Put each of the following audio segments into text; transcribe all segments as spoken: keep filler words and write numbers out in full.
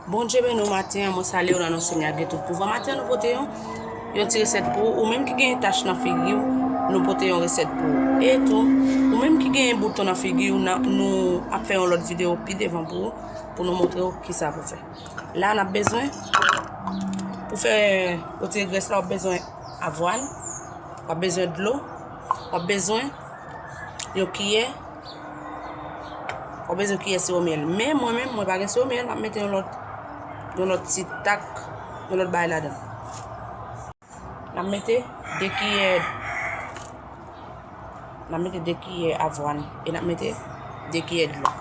Bondye beni w maten an, mwen salye w nan non Senyè a gen tout pouvwa. Maten an, nou pote yon, yon ti resèt pou ou. Ou menm ki genyen tach nan figi w, nou pote yon resèt pou ou. E tou, ou menm ki genyen bouton nan figi w, nan, nou ap fè yon lòt videyo pi devan pou ou, pou nou montre w kisa pou fè. La, n ap bezwen, pou fè retire grès la, w ap bezwen avwàn, w ap bezwen dlo, w ap bezwen yon kiyè, w ap bezwen kiyè siwo myèl. Men mwen menm, mwen pa gen siwo myèl, m ap mete yon lòt, yon lòt ti tak, yon lòt bagay ladan. N ap mete de kiyè, n ap mete de kiyè avwàn e n ap mete de kiyè dlo.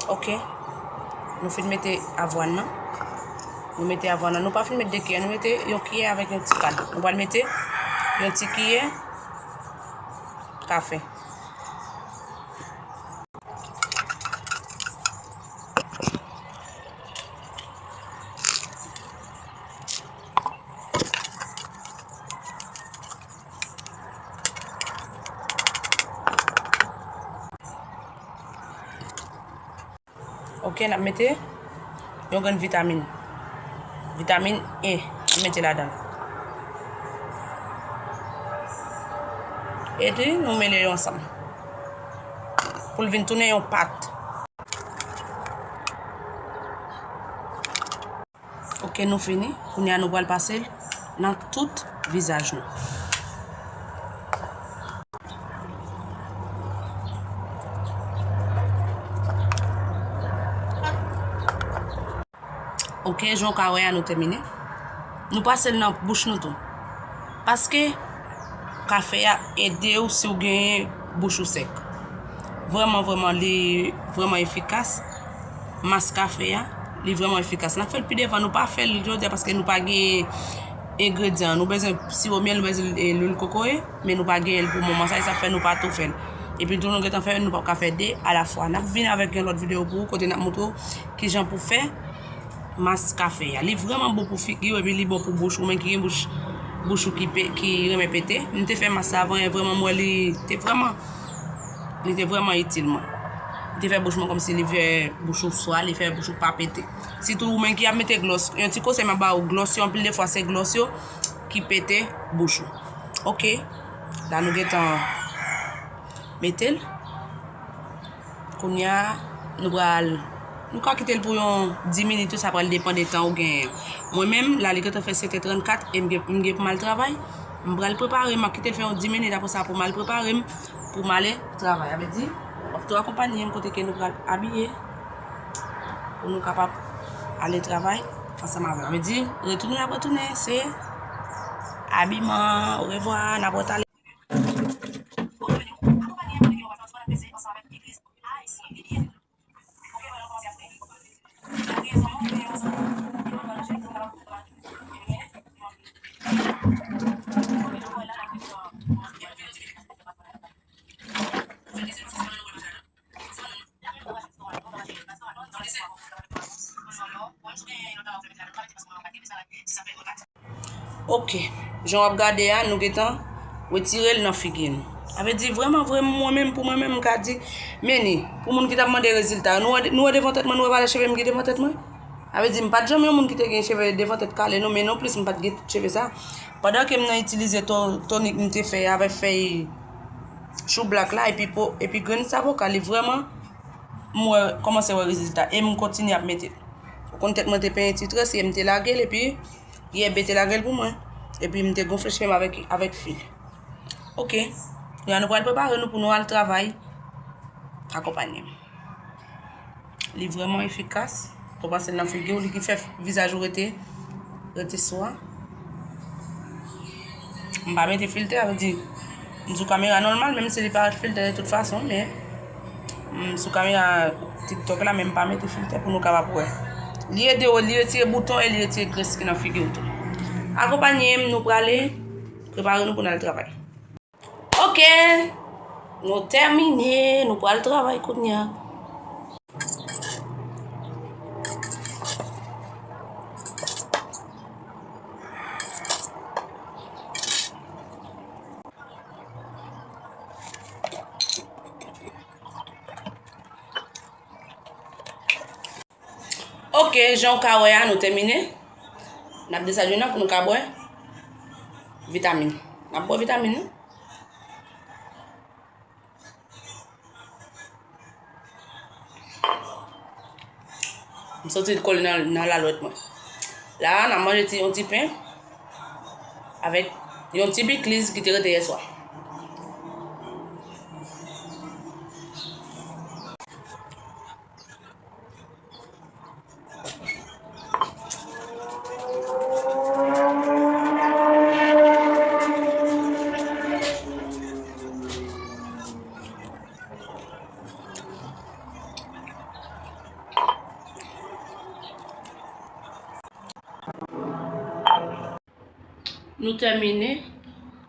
Ok. Nou fin mete avwàn nan. Nou mete avwàn nan. Nou pa fin mete de kiyè. Nou mete yon kiyè avèk yon ti kad. Nou pral mete yon ti kiyè kafe. Ok, n ap mete yon grenn vitamin. Vitamin E, n ap mete ladan l. Epi, nou mele yo ansanm. Pou l vin tounen yon pat. Ok, nou fini. Kounye a, nou pral pase l nan tout vizaj nou. Ok, jan w ka wè a, nou tèmine. Nou pase l nan bouch nou tou. Paske kafe a ede w si w genyen bouch ou sèk. Vrèman, vrèman, li vrèman efikas. Mas kafe a, li vrèman efikas. N ap fè l pi devan, nou pa fè l jodi a paske nou pa gen engredyan. Nou bezwen siwo myèl, nou bezwen, e, lwil kokoye, men nou pa genyen l pou moman sa, e sa k fè nou pa tou fè l. Epi tou nou gentan fè, nou p ap ka fè de alafwa. N ap vin avèk yon lòt videyo pou ou, kote n ap montre w kijan pou fè mas kafe a. Li vrèman bon pou figi w, epi li bon pou bouch ou, men ki gen bouch, bouch ou ki pe-, ki renmen pete. M te fè mas sa avan, e vrèman, m wè li te vrèman, li te vrèman itil mwen. Li te fè bouch mwen kòmsi li fè bouch ou swa, li fè bouch ou pa pete. Sitou ou menm ki ap mete glòs, yon ti konsèy m ap ba ou, glòs yo, anpil de fwa, se glòs yo ki pete bouch ou. Ok, la nou gentan mete l. Kounye a, nou pral, nou ka kite l pou yon dis minit tou, sa pral depann de tan ou genyen. Mwen menm, la, li gentan fè sèt è trannkat e m gen, m gen pou m al travay. M pral prepare, m ap kite l fè yon dis minit, apre sa pou m al prepare m, pou m ale travay. Sa vle di, w ap tou akonpanye m kote ke nou pral abiye, pou nou kapab ale travay ansanm avè m. Sa vle di, retounen n ap retounen, se abiman, orevwa, n ap retale. Ok, jan w ap gade a, nou gentan retire l nan figi nou. Sa vle di, vrèman, vrèman, mwen menm, pou mwen menm, m ka di, men ni, pou moun ki t ap mande rezilta yo, nou wè, nou wè devan tèt mwen, nou wè valè cheve m gen devan tèt mwen? Sa vle di, m pa t janm yon moun ki te gen cheve devan tèt kale, non, men non plis, m pa t gen tout cheve sa. Pandan ke m nan itilize to-, tonik m te fè avèk fèy chou blak la, epi po, epi grenn zavoka, li vrèman, m wè, kòmanse wè rezilta, e m kontinye ap mete l. Ou konn tèt mwen te penyen ti très, e m te lage l, epi yè bete lage l pou mwen. Epi m te gonfle cheve m avèk, avèk fil. Ok. Kounye a nou pral prepare nou pou nou al travay. Akonpanye m. Li vrèman efikas. Ou pase l nan figi w, li ki fè vizaj ou rete, rete swa. M pa mete filtè, sa vle di, m sou kamera nòmal, menm si li parèt filtè de tout fason, men m sou kamera TikTok la, men m pa mete filtè pou nou kapab wè. Li ede w, li retire bouton e li retire grès ki nan figi w tou. Akonpanye m, nou prale prepare nou pou n al travay. Ok, nou tèmine, nou pral travay kounye a. E jan w ka wè a, nou tèmine. N ap desann jounen an pou nou ka bwè vitamin. N ap bwè vitamin, wi. M santi l kole nan, nan lalwèt mwen. La a, n a manje ti, yon ti pen avèk yon ti pikliz ki te rete yèswa. Nou tèmine.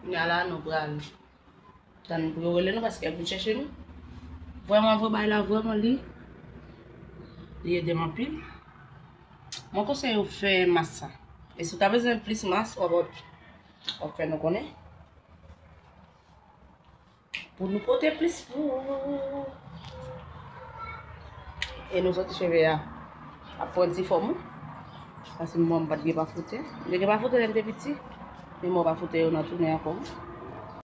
Kounye a la, nou pral tann pou yo rele nou paske y ap vin chèche nou. Vrèman vre, bagay la vrèman li, li ede m anpil. Mwen konseye w fè mas sa. E si w ta bezwen plis mas, w ap, w ap fè nou konnen. Pou nou pote plis pou ou. E nou soti cheve a ap pran ti fòm, wi. Paske mwen, m pa t gen pa foutre. M te gen pa foutre lè m te piti. Men mwen pa foutre yo nan tounen ankò.